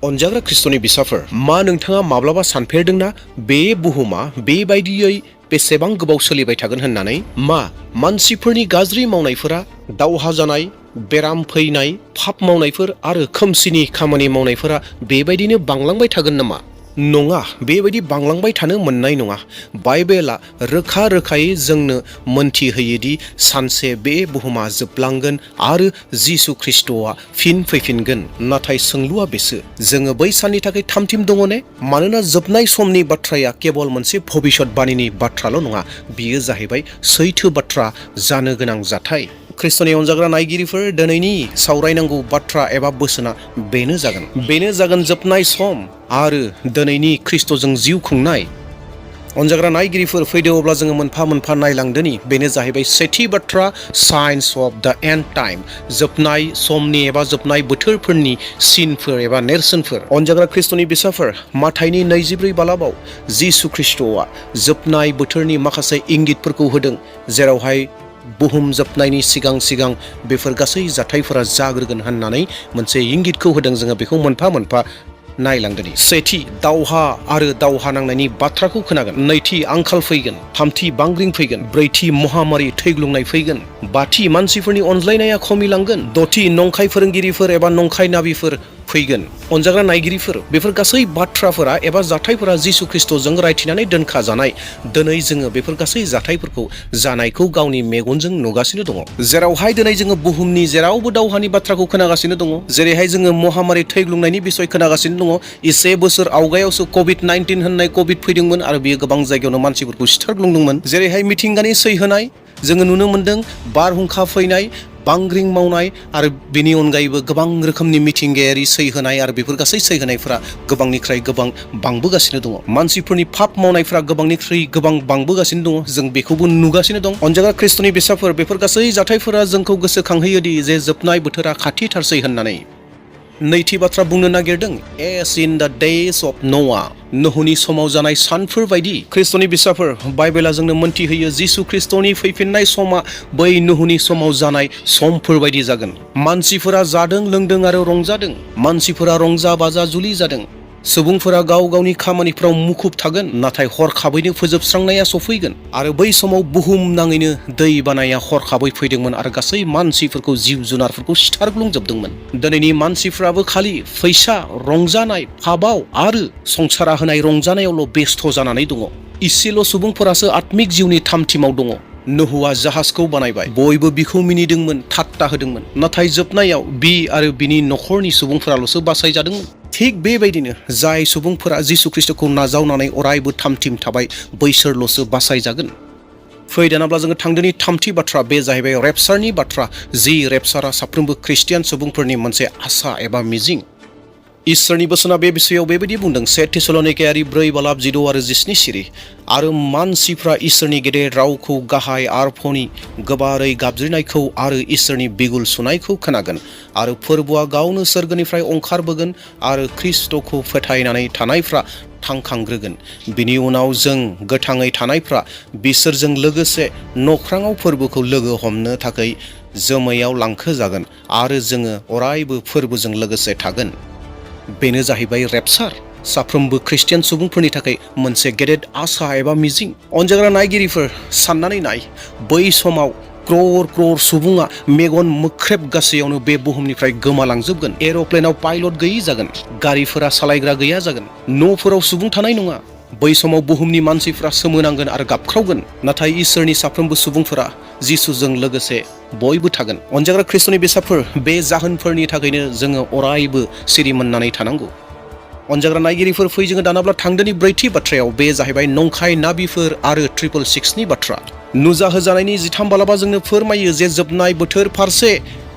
अनजाग्रा ख्रिस्ट'नि बिसाफोर मा नोंथाङा माब्लाबा सानफेरदोंना बे बुहुमा बेबायदियै बेसेबां गोबाव सोलिबाय थागोन होननानै? मा मानसिफोरनि गाज्रि मावनायफोरा, दावहा जानाय, बेराम फैनाय, पाप मावनायफोर आरो खोमसिनि खामानि मावनायफोरा बेबायदिनो बांलांबाय थागोन नामा? नङा, बेबायदि बांलांबाय थानो मोननाय नङा। बाइबेला रोखा रोखायै जोंनो मोनथिहोयोदि सानसे बे बुहुमा जोबलांगोन आरो जिसु ख्रिस्ट'आ फिन फैफिनगोन। नाथाय सोंलुआ बेसो, जोङो बै साननि थाखाय थामथिम दङ ने? मानोना जोबनाय समनि बाथ्राया केवल मोनसे भबिष्यतबाणीनि बाथ्राल' नङा, बियो जाहैबाय सैथो बाथ्रा जानो गोनां जाथाय। ख्रिस्ट'नि अनजाग्रा नायगिरिफोर, दिनैनि सावरायनांगौ बाथ्रा एबा बोसोना बेनो जागोन जोबनाय सम आरो दिनैनि ख्रिस्ट'जों जिउ खुंनाय। अनजाग्रा नायगिरिफोर, फैदो अब्ला जोङो मोनफा मोनफा नायलांदोनि। बेनो जाहैबाय सेथि बाथ्रा, साइन्स अफ द एन्ड टाइम, जोबनाय समनि एबा जोबनाय बोथोरफोरनि सिनफोर एबा नेरसोनफोर। अनजाग्रा ख्रिस्ट'नि बिसाफोर, माथाइनि 24 बालाबाव जिसु ख्रिस्ट'आ जोबनाय बोथोरनि माखासे इंगितफोरखौ होदों, जेरावहाय बुहुम जोबनायनि सिगां बेफोर गासै जाथायफोरा जाग्रोगोन होननानै मोनसे इंगितखौ होदों। जोङो बेखौ मोनफा मोनफा नायलांदोनि। सेथि, दावहा आरो दावहा नांनायनि बाथ्राखौ खोनागोन। नैथि, आंखाल फैगोन। थामथि, बांग्रिं फैगोन। ब्रैथि, महामारि थैग्लुंनाय फैगोन। बाथि, मानसिफोरनि अनज्लायनाया खमिलांगोन। दथि, नंखाय फोरोंगिरिफोर एबा नंखाय नाबिफोर फैगोन। अनजाग्रा नायगिरिफोर, बेफोर गासै बाथ्राफोरा एबा जाथायफोरा जिसु ख्रिस्ट'जों रायथिनानै दोनखाजानाय। दिनै जोङो बेफोर गासै जाथायफोरखौ जानायखौ गावनि मेगनजों नुगासिनो दङ। जेरावहाय दिनै जोङो बुहुमनि जेरावबो दावहानि बाथ्राखौ खोनागासिनो दङ। जेरैहाय जोङो महामारि थैग्लुंनायनि बिसय खोनागासिनो दङ। एसे बोसोर आवगायावसो कभिड-19 होननाय कभिड फैदोंमोन आरो बियो गोबां जायगायावनो मानसिफोरखौ सिथारग्लुंदोंमोन। जेरैहाय मिथिंगानि सैहोनाय जोङो नुनो मोन्दों, बारहुंखा फैनाय, बांग्रिं मावनाय आरो बेनि अनगायैबो गोबां रोखोमनि मिथिंगायारि सैहोनाय आरो बेफोर गासै सैहोनायफोरा गोबांनिफ्राय गोबां बांबोगासिनो दङ। मानसिफोरनि पाप मावनायफोरा गोबांनिख्रुइ गोबां बांबोगासिनो दङ। जों बेखौबो नुगासिनो दं। अनजाग्रा ख्रिस्ट'नि बिसाफोर, बेफोर गासै जाथायफोरा जोंखौ गोसोखांहोयोदि जे जोबनाय बोथोरा खाथिथारसै होननानै। नैथि बाथ्रा बुंनो नागिरदों, S in the days of न'आ, नहुनि समाव जानाय सानफोर बायदि। ख्रिस्ट'नि बिसाफोर, बाइबेला जोंनो मोनथिहोयो जिसु ख्रिस्ट'नि फैफिननाय समा बै नहुनि समाव जानाय समफोर बायदि जागोन। मानसिफोरा जादों, लोंदों आरो रंजादों। मानसिफोरा रंजा बाजा जुलि जादों। सुबुंफोरा गाव गावनि खामानिफ्राव मुखुब थागोन, नाथाय हरखाबैनो फोजोबस्रांनाया सफैगोन। आरो बै समाव बुहुम नाङैनो दै बानाया हरखाबै फैदोंमोन आरो गासै मानसिफोरखौ, जिब जुनारफोरखौ सिथारग्लुंजोबदोंमोन। दिनैनि मानसिफ्राबो खालि फैसा, रंजानाय, फाबाव आरो संसारा होनाय रंजानायावल' बेस्थ' जानानै दङ। इसेल' सुबुंफोरासो आत्मिक जिउनि थामथिमाव दङ। नहुआ जाहाजखौ बानायबाय, बयबो बिखौ मिनिदोंमोन, ठाट्टा होदोंमोन। नाथाय जोबनायाव बि आरो बिनि न'खरनि सुबुंफोराल'सो बासायजादोंमोन। थिग बेबायदिनो जाय सुबुंफोरा जिसु ख्रिस्ट'खौ नाजावनानै अरायबो थामथिम थाबाय, बैसोरल'सो बासायजागोन। फै दानाब्ला जोङो थांदोनि थामथि बाथ्रा, बे जाहैबाय रेपचारनि बाथ्रा। जि रेपचारा साफ्रोमबो ख्रिस्टियान सुबुंफोरनि मोनसे आसा एबा मिजिं। इसोरनि बोसोना बे बिसयआव बेबायदि बुंदों, 1 थेसलनिकायारि 4:16 आरो 17 सिरि। आरो मानसिफ्रा इसोरनि गेदेर रावखौ, गाहाय आरफनि गोबारै गाबज्रिनायखौ आरो इसोरनि बिगुल सुनायखौ खोनागोन। आरो फोरबोआ गावनो सोरगोनिफ्राय ओंखारबोगोन आरो ख्रिस्ट'खौ फोथायनानै थानायफ्रा थांखांग्रोगोन। बिनि उनाव जों गोथाङै थानायफ्रा बिसोरजों लोगोसे नख्राङाव फोरबोखौ लोगो हमनो थाखाय जोमैयाव लांखोजागोन आरो जोङो अरायबो फोरबोजों लोगोसे थागोन। बेनो जाहैबाय रेपचार, साफ्रोमबो ख्रिस्टियान सुबुंफोरनि थाखाय मोनसे गेदेर आसा एबा मिजिं। अनजाग्रा नायगिरिफोर, साननानै नाय, बै समाव क्रर सुबुङा मेगन मोख्रेब गासैयावनो बे बुहुमनिफ्राय गोमालांजोबगोन। एर'प्लेनाव पाइलट गैयै जागोन, गारिफोरा सालायग्रा गैया जागोन, न'फोराव सुबुं थानाय नङा। बै समाव बुहुमनि मानसिफ्रा सोमोनांगोन आरो गाबख्रावगोन। नाथाय इसोरनि साफ्रोमबो सुबुंफोरा जिसुजों लोगोसे बयबो थागोन। अनजाग्रा ख्रिस्ट'नि बेसादफोर, बे जाहोनफोरनि थाखायनो जोङो अरायबो सिरि मोननानै थानांगौ। अनजाग्रा नायगिरिफोर, फै जोङो दानाब्ला थांदोनि ब्रैथि बाथ्रायाव, बे जाहैबाय नंखाय नाबिफोर आरो 666नि बाथ्रा। नुजाहोजानायनि 13 बालाबा जोंनो फोरमायो जे जोबनाय बोथोर फारसे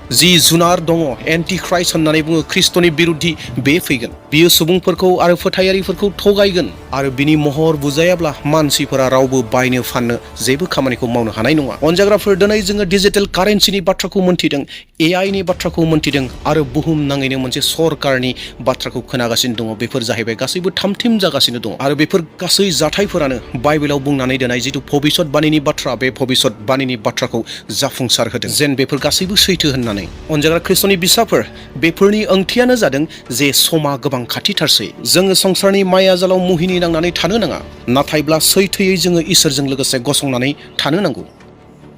जि जुनार दङ, एन्टिख्राइस्ट होननानै बुङो, ख्रिस्ट'नि बिरुद्धि, बे फैगोन। बियो सुबुंफोरखौ आरो फोथायारिफोरखौ थगायगोन आरो बिनि महर बुजायाब्ला मानसिफोरा रावबो बायनो फाननो जेबो खामानिखौ मावनो हानाय नङा। अनजाग्राफोर, दिनै जोङो डिजिटेल कारेन्सिनि बाथ्राखौ मोन्थिदों, AI नि बाथ्राखौ मोन्थिदों आरो बुहुम नाङैनो मोनसे सरकारनि बाथ्राखौ खोनागासिनो दङ। बेफोर जाहैबाय गासैबो थामथिम जागासिनो दङ आरो बेफोर गासै जाथायफोरानो बाइबेलाव बुंनानै दोननाय जिथु भबिष्यतबाणीनि बाथ्रा, बे भबिष्यतबाणीनि बाथ्राखौ जाफुंसार होदों, जेन बेफोर गासैबो सैथो होननानै। होननानै अनजाग्रा ख्रिस्ट'नि बिसाफोर बेफोरनि ओंथियानो जादों जे समा गोबां खाथिथारसै जोङो संसारनि माया जालाव मुहिनि नांनानै थानो नाङा नाथायब्ला सैथोयै जोङो इसोरजों लोगोसे गसंनानै थानो नांगौ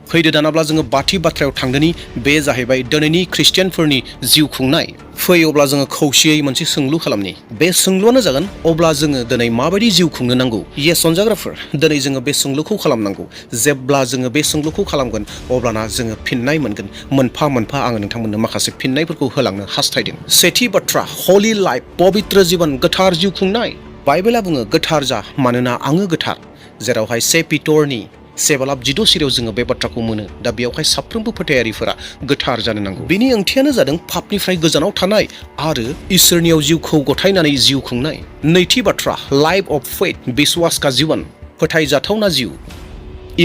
फैदो दानाब्ला जोङो बाथि बाथ्रायाव थांदोनि बे जाहैबाय दिनैनि ख्रिस्टियानफोरनि जिउ खुंनाय फै अब्ला जोङो खौसेयै मोनसे सोंलु खालामनि बे सोंलुआनो जागोन अब्ला जोङो दिनै माबायदि जिउ खुंनो नांगौ येस अनजाग्राफोर दिनै जोङो बे सोंलुखौ खालामनांगौ जेब्ला जोङो बे सोंलुखौ खालामगोन अब्लाना जोङो फिननाय मोनगोन मोनफा मोनफा आङो नोंथांमोननो माखासे फिननायफोरखौ होलांनो हास्थायदों सेथि बाथ्रा हलि लाइफ पबित्र जीवन गोथार जिउ खुंनाय बाइबेला बुङो गोथार जा मानोना आङो गोथार जेरावहाय 2 पिटरनि 7:16 सिरियाव जोङो बे बाथ्राखौ मोनो दा बेयावहाय साफ्रोमबो फोथायारिफोरा गोथार जानो नांगौ बेनि ओंथियानो जादों पापनिफ्राय गोजानाव थानाय आरो इसोरनियाव जिउखौ गथायनानै जिउ खुंनाय नैथि बाथ्रा लाइफ अफ फेथ बिश्वास का जीवन फोथायजाथावना जिउ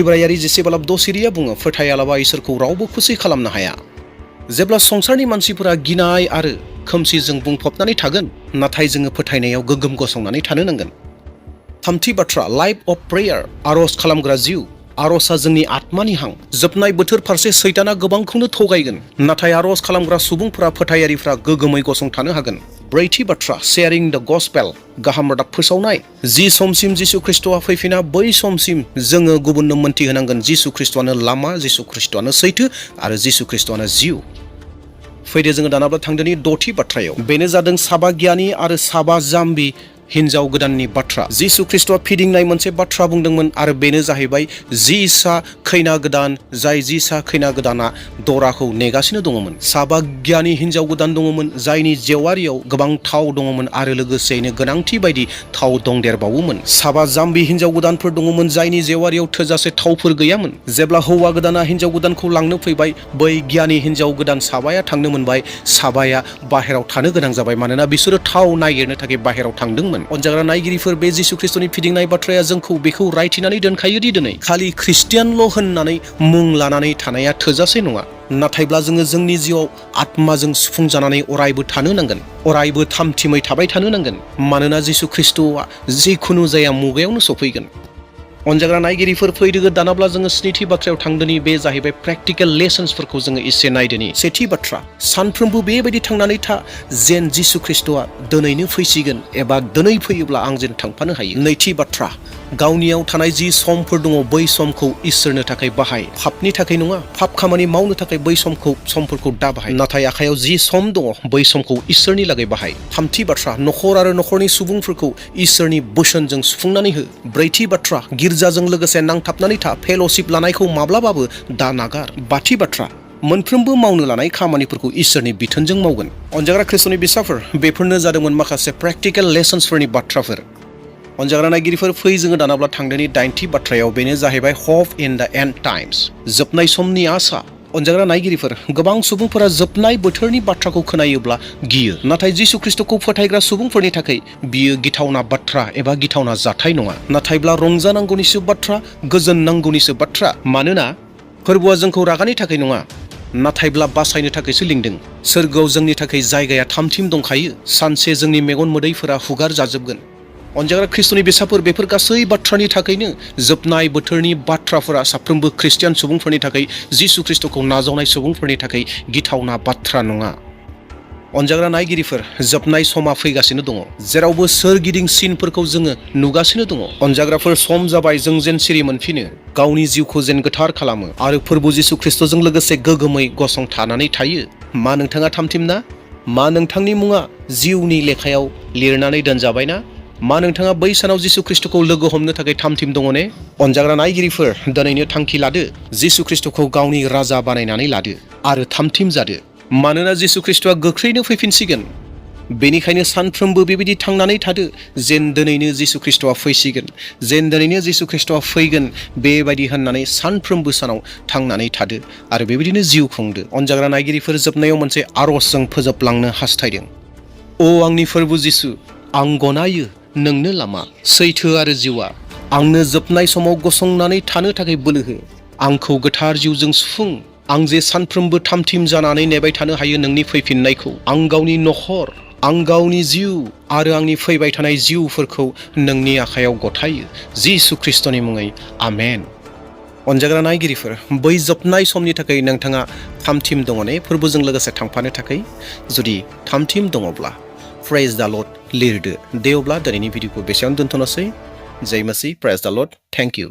इब्रायारि 10:2 सिरिया बुङो फोथायालाबा इसोरखौ रावबो खुसि खालामनो हाया जेब्ला संसारनि मानसिफोरा गिनाय आरो खोमसिजों बुंफबनानै थागोन नाथाय जोङो फोथायनायाव गोग्गोम गसंनानै थानो नांगोन थामथि बाथ्रा लाइफ अफ प्रेयार आरज खालामग्रा जिउ आरजआ जोंनि आत्मानि हां जोबनाय बोथोर फारसे सैताना गोबांखौनो थगायगोन नाथाय आरज खालामग्रा सुबुंफोरा फोथायारिफ्रा गोगोमै गसंथानो हागोन ब्रैथि बाथ्रा शेयारिं द गस्पेल गाहाम रादाब फोसावनाय जि समसिम जिसु ख्रिस्ट'आ फैफिना बै समसिम जोङो गुबुननो मोनथिहोनांगोन जिसु ख्रिस्ट'आनो लामा जिसु ख्रिस्ट'आनो सैथो आरो जिसु ख्रिस्ट'आनो जिउ फैदो जोङो दानाब्ला थांदोनि दथि बाथ्रायाव बेनो जादों साबा गियानि आरो साबा जाम्बि हिनजाव गोदाननि बाथ्रा जिसु ख्रिस्ट'आ फिदिंनाय मोनसे बाथ्रा बुंदोंमोन आरो बेनो जाहैबाय जिसा खैना गोदान जाय जिसा खैना गोदाना दराखौ नेगासिनो दङमोन साबा गियानि हिनजाव गोदान दङमोन जायनि जेवारियाव गोबां थाव दङमोन आरो लोगोसेयैनो गोनांथि बायदि थाव दंदेरबावोमोन साबा जाम्बि हिनजाव गोदानफोर दङमोन जायनि जेवारियाव थोजासे थावफोर गैयामोन जेब्ला हौवा गोदाना हिनजाव गोदानखौ लांनो फैबाय बै गियानि हिनजाव गोदान साबाया थांनो मोनबाय साबाया बाहेराव थानो गोनां जाबाय मानोना बिसोरो थाव नागिरनो थाखाय बाहेराव थांदोंमोन अनजाग्रा नायगिरिफोर बे जिसु ख्रिस्ट'नि फिदिंनाय बाथ्राया जोंखौ बेखौ रायथिनानै दोनखायोदि दिनै खालि ख्रिस्टियानल' होननानै मुं लानानै थानाया थोजासे नङा नाथायब्ला जोङो जोंनि जिउआव आत्माजों सुफुंजानानै अरायबो थानो नांगोन अरायबो थामथिमै थाबाय थानो नांगोन मानोना जिसु ख्रिस्ट'आ जिखुनु जाया मुगायावनो सफैगोन अनजाग्रा नायगिरिफोर फैदो दानाब्ला जोङो स्निथि बाथ्रायाव थांदोनि बे जाहैबाय प्रेक्टिकेल लेसन्सफोरखौ जोङो एसे नायदोनि सेथि बाथ्रा सानफ्रोमबो बेबायदि थांनानै था जेन जिसु ख्रिस्ट'आ दिनैनो फैसिगोन एबा दिनै फैयोब्ला आं जेन थांफानो हायो नैथि बाथ्रा गावनियाव थानाय जि समफोर दङ बै समखौ इसोरनो थाखाय बाहाय पापनि थाखाय नङा पाप खामानि मावनो थाखाय बै समफोरखौ दा बाहाय नाथाय आखायाव जि सम दङ बै समखौ इसोरनि लागै बाहाय थामथि बाथ्रा नखर आरो नखरनि सुबुंफोरखौ इसोरनि बोसोनजों सुफुंनानै हो ब्रैथि बाथ्रा गिर्जाजों लोगोसे नांथाबनानै था फेल'शिप लानायखौ माब्लाबाबो दा नागार बाथि बाथ्रा मोनफ्रोमबो मावनो लानाय खामानिफोरखौ इसोरनि बिथोनजों मावगोन अनजाग्रा ख्रिस्ट'नि बिसाफोर बेफोरनो जादोंमोन माखासे प्रेक्टिकेल लेसन्सफोरनि बाथ्राफोर अनजाग्रा नायगिरिफोर फै जोङो दानाब्ला थांदोनि दाइनथि बाथ्रायाव बेनो जाहैबाय hop in the and times जोबनाय समनि आसा अनजाग्रा नायगिरिफोर गोबां सुबुंफोरा जोबनाय बोथोरनि बाथ्राखौ खोनायोब्ला गियो नाथाय जिसु ख्रिस्ट'खौ फोथायग्रा सुबुंफोरनि थाखाय बियो गिथावना बाथ्रा एबा गिथावना जाथाय नङा नाथायब्ला रंजानांगौनिसो बाथ्रा गोजोननांगौनिसो बाथ्रा मानोना फोरबोआ जोंखौ रागानि थाखाय नङा नाथायब्ला बासायनो थाखायसो लिंदों सोरगोआव जोंनि थाखाय जायगाया थामथिम दंखायो सानसे जोंनि मेगन मोदैफोरा हुगार जाजोबगोन अनजाग्रा ख्रिस्ट'नि बेसाफोर बेफोर गासै बाथ्रानि थाखायनो जोबनाय बोथोरनि बाथ्राफोरा साफ्रोमबो ख्रिस्टियान सुबुंफोरनि थाखाय जिसु ख्रिस्ट'खौ नाजावनाय सुबुंफोरनि थाखाय गिथावना बाथ्रा नङा अनजाग्रा नायगिरिफोर जोबनाय समा फैगासिनो दङ जेरावबो सोरगिदिं सिनफोरखौ जोङो नुगासिनो दङ अनजाग्राफोर सम जाबाय जों जेन सिरि मोनफिनो गावनि जिउखौ जेन गोथार खालामो आरो फोरबो जिसु ख्रिस्ट'जों लोगोसे गोगोमै गसंथानानै थायो मा नोंथाङा थामथिम ना मा नोंथांनि मुङा जिउनि लेखायाव लिरनानै दोनजाबायना मा नोंथाङा बै सानाव जिसु ख्रिस्ट'खौ लोगो हमनो थाखाय थामथिम दङ ने अनजाग्रा नायगिरिफोर दिनैनो थांखि लादो जिसु ख्रिस्ट'खौ गावनि राजा बानायनानै लादो आरो थामथिम जादो मानोना जिसु ख्रिस्ट'आ गोख्रैनो फैफिनसिगोन बेनिखायनो सानफ्रोमबो बेबायदि थांनानै थादो जेन दिनैनो जिसु ख्रिस्ट'आ फैसिगोन जेन दिनैनो जिसु ख्रिस्ट'आ फैगोन बेबायदि होननानै सानफ्रोमबो सानाव थांनानै थादो आरो बेबायदिनो जिउ खुंदो अनजाग्रा नायगिरिफोर जोबनायाव मोनसे आरजजों फोजोबलांनो हास्थायदों अ आंनि फोरबो जिसु आं गनायो नोंनो लामा सैथो आरो जिउआ आंनो जोबनाय समाव गसंनानै थानो थाखाय बोलो हो आंखौ गोथार जिउजों सुफुं आं जे सानफ्रोमबो थामथिम जानानै नेबाय थानो हायो नोंनि फैफिननायखौ आं गावनि नखर आं गावनि जिउ आरो आंनि फैबाय थानाय जिउफोरखौ नोंनि आखायाव गथायो जिसु ख्रिस्ट'नि मुङै आमेन अनजाग्रा नायगिरिफोर, बै जोबनाय समनि थाखाय नोंथाङा थाम थिम दङ ने फोरबोजों लोगोसे थांफानो थाखाय? जुदि थाम थिम दङब्ला प्रेज द लर्ड लिरदो। दे अब्ला दिनैनि भिडिअखौ बेसेबां दोनथ'नोसै। जय मसीह, प्रेज द लर्ड, थेंक इउ।